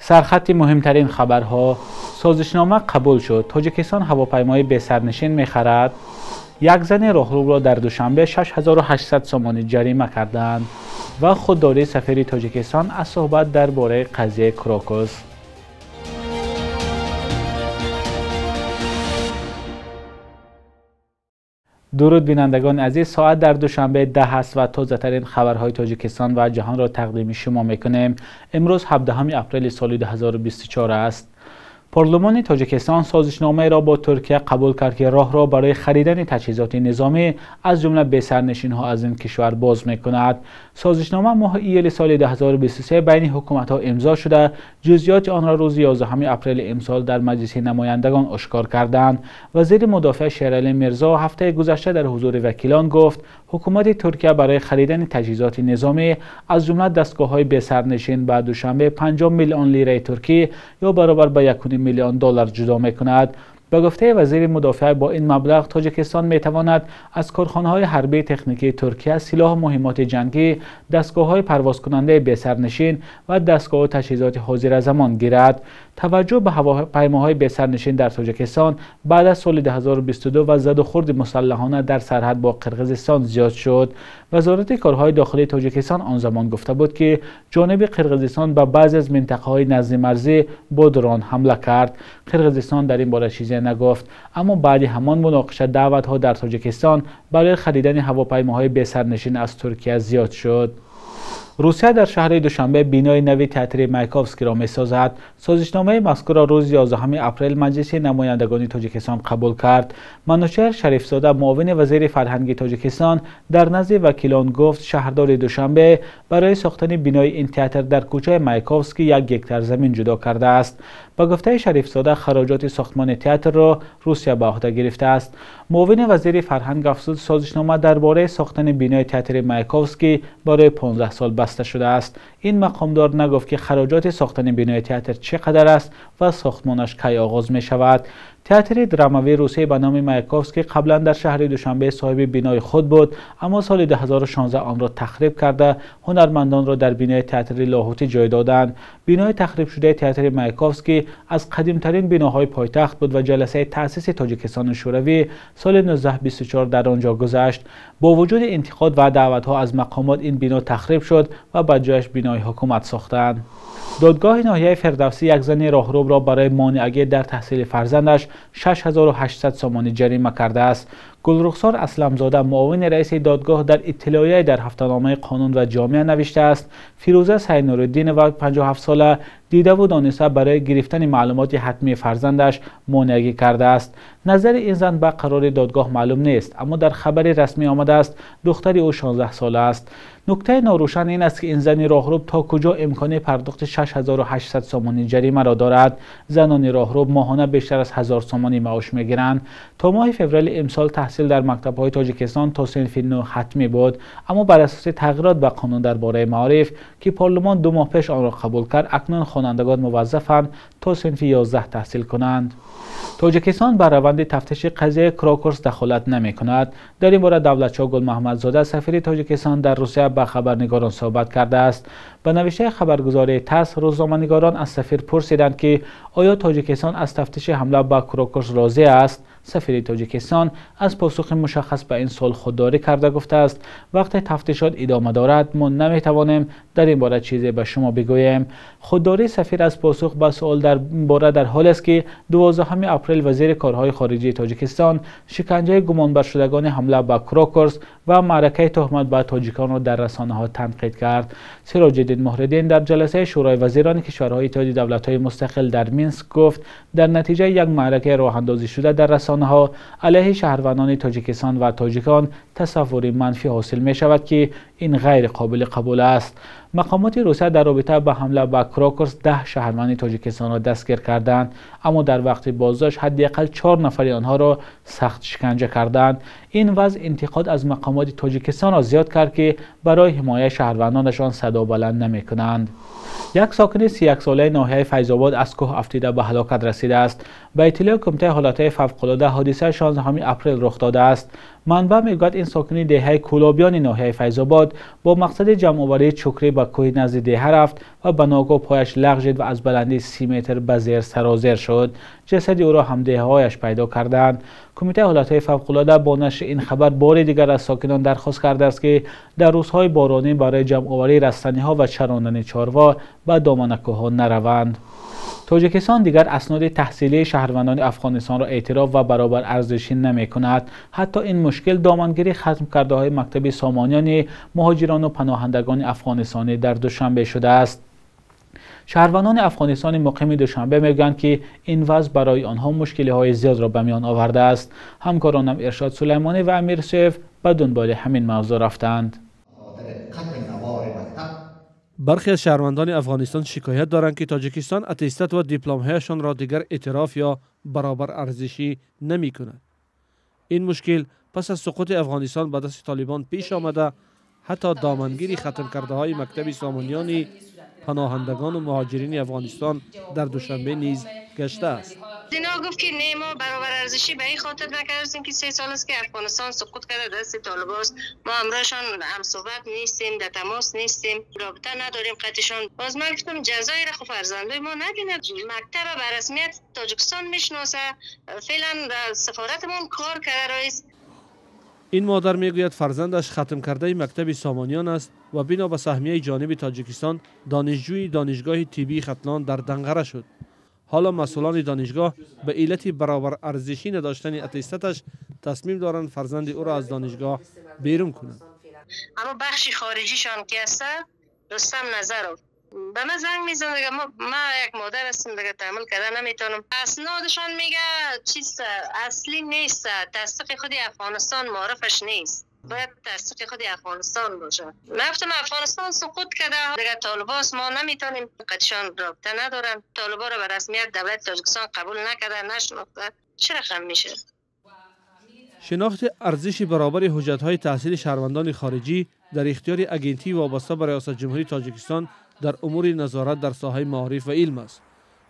Сархати муҳимтарин хабарҳо: созишнома қабул шуд, Тоҷикистон ҳавопаймои бесарнишин мехарад. Як зани роҳрӯро дар Душанбе 6800 сомонӣ ҷарима карданд ва худдории сафири Тоҷикистон аз суҳбат дар бораи қазияи Крокус. Дуруд бинандагони азиз, соат дар Душанбе 10 аст ва тозатарин хабарҳои Тоҷикистон ва ҷаҳонро тақдими шумо мекунем. Имрӯз 17 апрели соли 2024 аст. Парлумони Тоҷикистон созишномаеро бо Туркия қабул кард, ки роҳро барои харидани таҷҳизоти низомӣ аз ҷумла бесарнишинҳо аз ин кишвар боз мекунад. Созишнома моҳи июли соли 2023 байни ҳукуматҳо имзо шуда, ҷузъиёти онро рӯзи 11 апрели имсол дар Маҷлиси намояндагон ошкор карданд. Вазири мудофиа Шералӣ Мирзо ҳафтаи гузашта дар ҳузури вакилон гуфт, ҳукумати Туркия барои харидани таҷҳизоти низомӣ аз ҷумла дастгоҳҳои бесарнишин ба Душанбе 50 миллион лираи туркӣ ё баробар ба 1,5 миллион доллар ҷудо мекунад. Ба гуфтаи вазири мудофиа, бо ин маблағ Тоҷикистон метавонад аз корхонаҳои ҳарбии техникии Туркия силоҳу муҳиммоти ҷангӣ, дастгоҳҳои парвозкунандаи бесарнишин ва дастгоҳу таҷҳизоти ҳозиразамон гирад. Таваҷҷӯҳ ба ҳавопаймоҳои бесарнишин дар Тоҷикистон баъд аз соли 2022 ва задухӯрди мусаллаҳона дар сарҳад бо Қирғизистон зиёд шуд. Вазорати корҳои дохилии Тоҷикистон он замон гуфта буд, ки ҷониби Қирғизистон ба баъзе аз минтақаҳои наздимарзӣ бо дрон ҳамла кард. Қирғизистон дар ин бора чизе нагуфт, аммо баъди ҳамон муноқиша даъватҳо дар Тоҷикистон барои харидани ҳавопаймоҳои бесарнишин аз Туркия зиёд шуд. Русия дар шаҳри Душанбе бинои нави театри Маяковскиро месозад. Созишномаи мазкурро рӯзи 11 апрел Маҷлиси намояндагони Тоҷикистон қабул кард. Манучеҳр Шарифзода, муовини вазири фарҳанги Тоҷикистон, дар назди вакилон гуфт, шаҳрдори Душанбе барои сохтани бинои ин театр дар кӯчаи Маяковский 1 гектар замин ҷудо кардааст. Ба гуфтаи Шарифзода, хароҷоти сохтмони театрро Русия ба ӯҳда гирифтааст. Муовини вазири фарҳанг афзуд, созишнома дар бораи сохтани бинои театри Маяковский барои 15 сол баста шудааст. Ин мақомдор нагуфт, ки хароҷоти сохтани бинои театр чӣ қадар аст ва сохтмонаш кай оғоз мешавад. Театри драмавии Русия ба номи Маяковский қаблан дар шаҳри Душанбе соҳиби бинои худ буд, аммо соли 2016 онро тахриб карда, ҳунармандонро дар бинои театри Лоҳутӣ ҷой доданд. Бинои тахрибшудаи театри Маяковский аз қадимтарин биноҳои пойтахт буд ва ҷаласаи таъсиси Тоҷикистони Шӯравӣ соли 1924 дар он ҷо гузашт. Бо вуҷуди интиқод ва даъватҳо аз мақомот, ин бино тахриб шуд ва ба ҷояш бинои ҳукумат сохтанд. Додгоҳи ноҳияи Фирдавсӣ як зани роҳрӯбро барои монеагӣ дар таҳсили фарзандаш 6800 сомонӣ ҷарима кардааст. Гулрухсор Асламзода, муовини раиси додгоҳ, дар иттилоияе дар ҳафтаномаи Қонун ва ҷомеа навиштааст, Фирӯза Сайнуриддинова 57сола дидаву дониста барои гирифтани маълумоти ҳатмии фарзандаш монеагӣ кардааст. Назари ин зан ба қарори додгоҳ маълум нест, аммо дар хабари расмӣ омадааст, духтари ӯ 16 сола аст. Нуктаи норӯшан ин аст, ки ин зани роҳрӯб то куҷо имкони пардохти 6800 сомонӣ ҷаримаро дорад. Занони роҳрӯб моҳона бештар аз 1000 сомонӣ маош мегиранд. То моҳи феврали имсол таҳсил дар мактабҳои Тоҷикистон то синфи 9 ҳатмӣ буд, аммо бар асоси тағйирот ба қонун дар бораи маориф, ки парлумон 2 моҳ пеш онро қабул кард, акнун хонандагон муваззафанд то синфи 11 таҳсил кунанд. Тоҷикистон ба раванди тафтиши қазияи Крокус дахолат намекунад. Дар ин бора Давлатшоҳ Гулмаҳмадзода, сафири Тоҷикистон дар Русия, ба хабарнигорон суҳбат кардааст. Ба навиштаи хабаргузории ТАСС, рӯзноманигорон аз сафир пурсиданд, ки оё Тоҷикистон аз тафтиши ҳамла ба Крокус розӣ аст. Сафири Тоҷикистон аз посухи мушаххас ба ин суол худдорӣ карда гуфтааст, вақте тафтишот идома дорад, мо наметавонем дар ин бора чизе ба шумо бигӯем. Худдории сафир аз посух ба суол дар бора дар ҳолест, ки 12 апрел вазири корҳои хориҷии Тоҷикистон шиканҷаи гумонбаршудагони ҳамла ба Крокус ва маъракаи туҳмат ба тоҷиконро дар расонаҳо танқид кард. Сироҷиддин Муҳриддин дар ҷаласаи Шӯрои вазирони кишварҳои Иттиҳоди давлатҳои мустақил дар Минск гуфт, дар натиҷаи як маъракаи роҳандозӣ шуда дар расонаҳо алайҳи шаҳрвандони Тоҷикистон ва тоҷикон тасаввури манфӣ ҳосил мешавад, ки ин ғайриқобили қабул аст. Мақомоти Русия дар робита ба ҳамла ба Крокус 10 шаҳрванди Тоҷикистонро дастгир карданд, аммо дар вақти боздошт ҳадди ақал 4 нафари онҳоро сахт шиканҷа карданд. Ин вазъ интиқод аз мақомоти Тоҷикистонро зиёд кард, ки барои ҳимояи шаҳрвандонашон садо баланд намекунанд. Як сокини 31-солаи ноҳияи Файзобод аз кӯҳ афтида ба ҳалокат расидааст. Ба иттилои Кумитаи ҳолатҳои фавқулода, ҳодиса 16 апрел рух додааст. Манбаъ мегӯяд ин сокини деҳаи Кӯлобиёни ноҳияи Файзобод бо мақсади ҷамъоварии чукрӣ ба кӯҳи назди деҳа рафт ва ба ногоҳ пояш лағжид ва аз баландии 30 метр ба зер сарозер шуд. Ҷасади ӯро ҳамдеҳаҳояш пайдо карданд. Кумитаи ҳолатҳои фавқулода бо нашри ин хабар бори дигар аз сокинон дархост кардааст, ки дар рӯзҳои боронӣ барои ҷамъоварии растаниҳо ва чарондани чорво ба доманакӯҳҳо нараванд. Тоҷикистон дигар асноди таҳсилии шаҳрвандони Афғонистонро эътироф ва баробар арзишӣ намекунад. Ҳатто ин мушкил домангирии хатмкардаҳои мактаби Сомониёни муҳоҷирону паноҳандагони афғонистонӣ дар Душанбе шудааст. Шаҳрвандони Афғонистони муқими Душанбе мегӯянд, ки ин вазъ барои онҳо мушкилиҳои зиёдро ба миён овардааст. Ҳамкоронам Иршод Сулаймонӣ ва Амир Суев ба дунболи ҳамин мавзӯъ рафтанд. Бархе аз шаҳрвандони Афғонистон шикоят доранд, ки Тоҷикистон аттестат ва дипломҳояшонро дигар эътироф ё баробар арзишӣ намекунад. Ин мушкил пас аз суқути Афғонистон ба дасти Толибон пеш омада, ҳатто домангири хатмкардаҳои мактаби Сомониёни паноҳандагону муҳоҷирини Афғонистон дар Душанбе низ гаштааст. Дино гуфт, ки не, мо баробар арзишӣ ба ин хотир накардем, ки 3 сол аст, ки Афғонистон суқут карда, дасти толибост. Мо ҳамроҳашон ҳамсуҳбат нестем, дар тамос нестем, робита надорем қатишон. Боз ман гуфтам, ҷазоиро хуб фарзандои мо набинад. Мактаба ба расмият Тоҷикистон мешиноса, феълан сафоратамон кор карда роист. Ин модар мегӯяд, фарзандаш хатмкардаи мактаби Сомониён аст ва бино ба саҳмияи ҷониби Тоҷикистон донишҷӯи донишгоҳи тиббии Хатлон дар Данғара шуд. Ҳоло масъулони донишгоҳ ба иллати баробар арзишӣ надоштани аттестаташ тасмим доранд фарзанди ӯро аз донишгоҳ берун кунанд. Аммо бахши хориҷишон ки ҳаста, Рустам Назаров ба ман занг мезанад, дига ман як модар ҳастам, дига таҳаммул карда наметавонам. Аснодашон мега чиз аслӣ нест, тасдиқи худи Афғонистон маорифаш нест, бояд тасдиқи худи Афғонистон бошад. Ман гуфтам, Афғонистон суқут карда, дига толибост, мо наметавонем, қатишон робита надорам. Толиборо ба расмият давлати Тоҷикистон қабул накарда, нашинохта, чӣ рақам мешавад? Шинохти арзиши баробари ҳуҷҷатҳои таҳсили шаҳрвандони хориҷӣ дар ихтиёри агентии вобаста ба Риёсат ҷумҳурии Тоҷикистон дар умури назорат дар соҳаи маориф ва илм аст.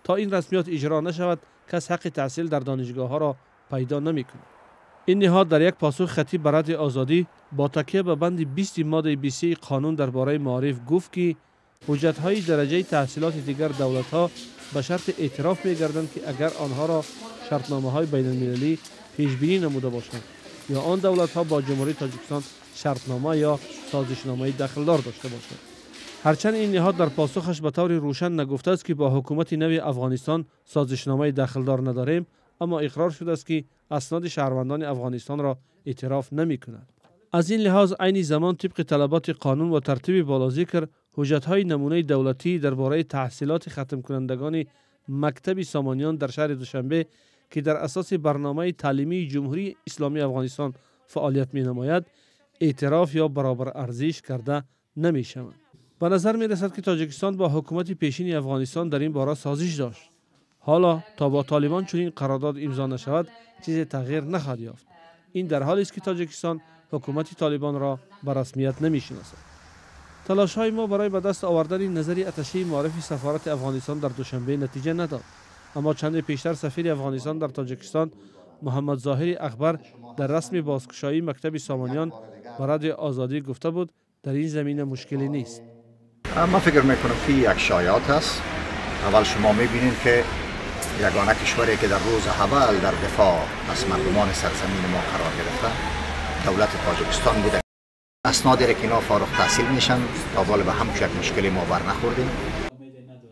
То ин расмиёт иҷро нашавад, кас ҳаққи таҳсил дар донишгоҳҳоро пайдо намекунад. Ин ниҳод дар як посух хатӣ ба Радиои Озодӣ бо такя ба банди 20 моддаи 23 қонун дар бораи маориф гуфт, ки ҳуҷҷатҳои дараҷаи таҳсилоти дигар давлатҳо ба шарти эътироф мегарданд, ки агар онҳоро шартномаҳои байналмилалӣ пешбинӣ намуда бошанд ё он давлатҳо бо Ҷумҳурии Тоҷикистон шартнома ё созишномаи дахлдор дошта бошанд. Ҳарчанд ин ниҳод дар посухаш ба таври рӯшан нагуфтааст, ки бо ҳукумати нави Афғонистон созишномаи дахлдор надорем, аммо иқрор шудааст, ки асноди шаҳрвандони Афғонистонро эътироф намекунад. Аз ин лиҳоз айни замон тибқи талаботи қонун ва тартиби болозикр ҳуҷҷатҳои намунаи давлатӣ дар бораи таҳсилоти хатмкунандагони мактаби Сомониён дар шаҳри Душанбе, ки дар асоси барномаи таълимии Ҷумҳурии Исломии Афғонистон фаъолият менамояд, эътироф ё баробар арзиш карда намешаванд. Ба назар мерасад, ки Тоҷикистон бо ҳукумати пешини Афғонистон дар ин бора созиш дошт. Ҳоло то бо Толибон чунин қарордод имзо нашавад, чизе тағйир нахоҳад ёфт. Ин дар ҳолест, ки Тоҷикистон ҳукумати Толибонро ба расмият намешиносад. Талошҳои мо барои ба даст овардани назари атташеи маорифи сафорати Афғонистон дар Душанбе натиҷа надод. Аммо чанде пештар сафири Афғонистон дар Тоҷикистон Муҳаммад Зоҳири Акбар дар расми бозкушоии мактаби Сомониён ба Радиои Озодӣ гуфта буд, дар ин замина мушкиле нест. Ман фикр мекунам, ки як шояот аст. Аввал шумо мебинед, ки ягона кишваре ки дар рӯзи аввал дар дифоъ аз мардумони сарзамини мо қарор гирифта, давлати Тоҷикистон буда. Асноде ки инҳо фориғ таҳсил мешанд, то ҳол ба ҳамчун як мушкили мо барнахӯрдем.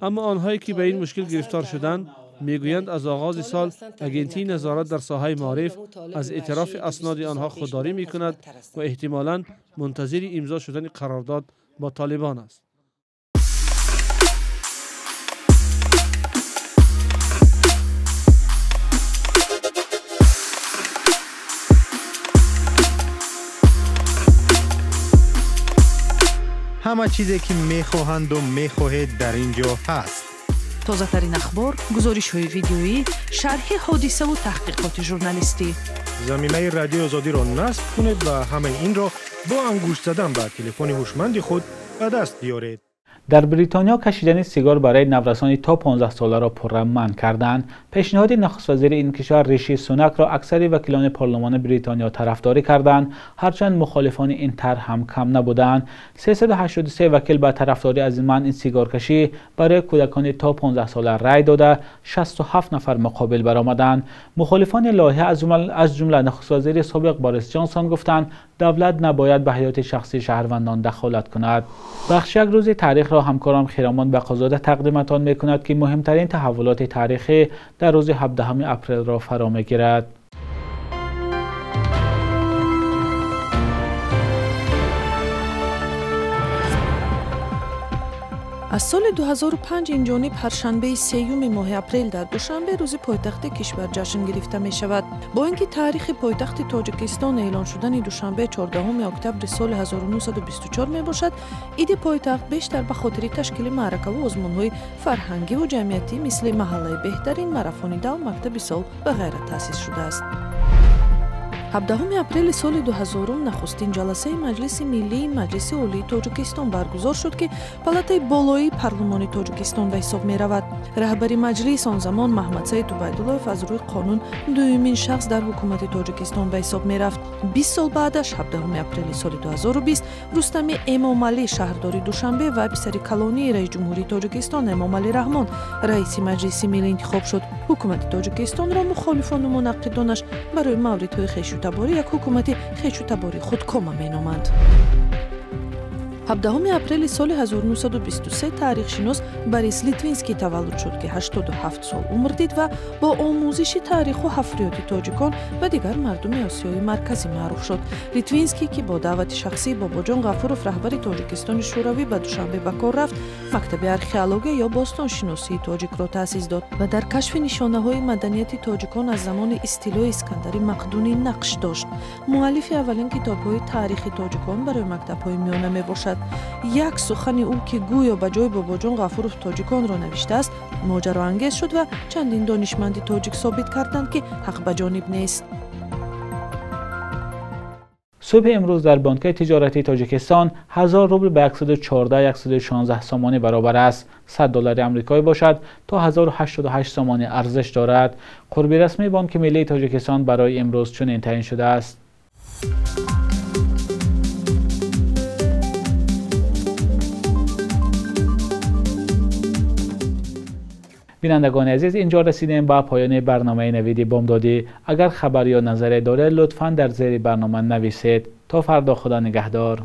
Аммо онҳое ки ба ин мушкил гирифтор шуданд, мегӯянд аз оғози сол агентии назорат дар соҳаи маориф аз эътирофи асноди онҳо худдорӣ мекунад ва эҳтимолан мунтазири имзо шудани қарордод бо Толибон аст. Ҳама чизе ки мехоҳанду мехоҳед дар ин ҷо ҳаст. Тозатарин ахбор, гузоришҳои видеоӣ, шарҳи ҳодисаву таҳқиқоти журналистӣ. Замимаи Радиои Озодиро насб кунед ва ҳамаи инро бо ангушт задан ба телефони ҳушманди худ ба даст биёред. Дар Бритониё кашидани сигор барои наврасони то 15 соларо пурра манъ карданд. Пешниҳоди нахуствазири ин кишвар Риши Сунакро аксари вакилони парлумони Бритониё тарафдорӣ карданд, ҳарчанд мухолифони ин тарҳ ҳам кам набуданд. 383 вакил ба тарафдорӣ аз манъи сигоркашӣ барои кӯдакони то 15 сола рай дода, 67 нафар муқобил баромаданд. Мухолифони лоиҳа аз ҷумла нахуствазири собиқ Борис Ҷонсон гуфтанд, давлат набояд ба ҳаёти шахсии шаҳрвандон дахолат кунад. Бахши як рӯзи таърихро ҳамкорам Хиромон Бақозода тақдиматон мекунад, ки муҳимтарин таҳаввулоти таърихӣ дар рӯзи 17 апрелро фаро мегирад. Аз соли 2005 инҷониб ҳар шанбеи сеюми моҳи апрел дар Душанбе рӯзи пойтахти кишвар ҷашн гирифта мешавад. Бо ин ки таърихи пойтахти Тоҷикистон эълон шудани Душанбе 14 октябри соли 1924 мебошад, иди пойтахт бештар ба хотири ташкили маъракаву озмунҳои фарҳангиву ҷамъиятӣ мисли маҳаллаи беҳтарин, марафони дав, мактаби сол ва ғайра таъсис шудааст. 17 апрели соли 2000 нахустин ҷаласаи Маҷлиси Миллии Маҷлиси Олии Тоҷикистон баргузор шуд, ки палатаи болоии парлумони Тоҷикистон ба ҳисоб меравад. Раҳбари маҷлис он замон Маҳмадсаид Убайдуллоев аз рӯи қонун дуюмин шахс дар ҳукумати Тоҷикистон ба ҳисоб мерафт. 20 сол баъдаш 17 апрели соли 2020 Рустами Эмомалӣ шаҳрдори Душанбе ва писари калонии раиси ҷумҳурии Тоҷикистон Эмомалӣ Раҳмон раиси Маҷлиси Миллӣ интихоб шуд. Ҳукумати Тоҷикистонро мухолифону мунаққидонаш барои мавридҳои хешутаборӣ як ҳукумати хешутабории худкома меноманд. 17 апрели соли 1923 таърихшинос Борис Литвинский таваллуд шуд, ки 87 сол умр дид ва бо омӯзиши таъриху ҳафриёти тоҷикон ва дигар мардуми Осиёи Марказӣ маъруф шуд. Литвинский, ки бо даъвати шахсии Бобоҷон Ғафуров раҳбари Тоҷикистони Шӯравӣ ба Душанбе ба кор рафт, мактаби археология ё бостоншиносии тоҷикро таъсис дод ва дар кашфи нишонаҳои маданияти тоҷикон аз замони истилои Искандари Мақдунӣ нақш дошт. Муаллифи аввалин китобҳои таърихи тоҷикон барои мактабҳои миёна мебошад. Як сухани ӯ, ки гӯё ба ҷои Бобоҷон Ғафуров тоҷиконро навиштааст, моҷароангез шуд ва чандин донишманди тоҷик собит карданд, ки ҳақ ба ҷониб нест. Субҳи имрӯз дар бонкҳои тиҷоратии Тоҷикистон 1000 рубл ба 114-116 сомонӣ баробар аст. 100 доллари амрикоӣ бошад то 1088 сомонӣ арзиш дорад. Қурби расмии Бонки Миллии Тоҷикистон барои имрӯз чунин таъин шудааст. Бинандагони азиз, инҷо расидем ба поёни барномаи Навиди Бомдодӣ. Агар хабар ё назаре доред, лутфан дар зери барнома нависед. То фардо, Худо нигаҳдор.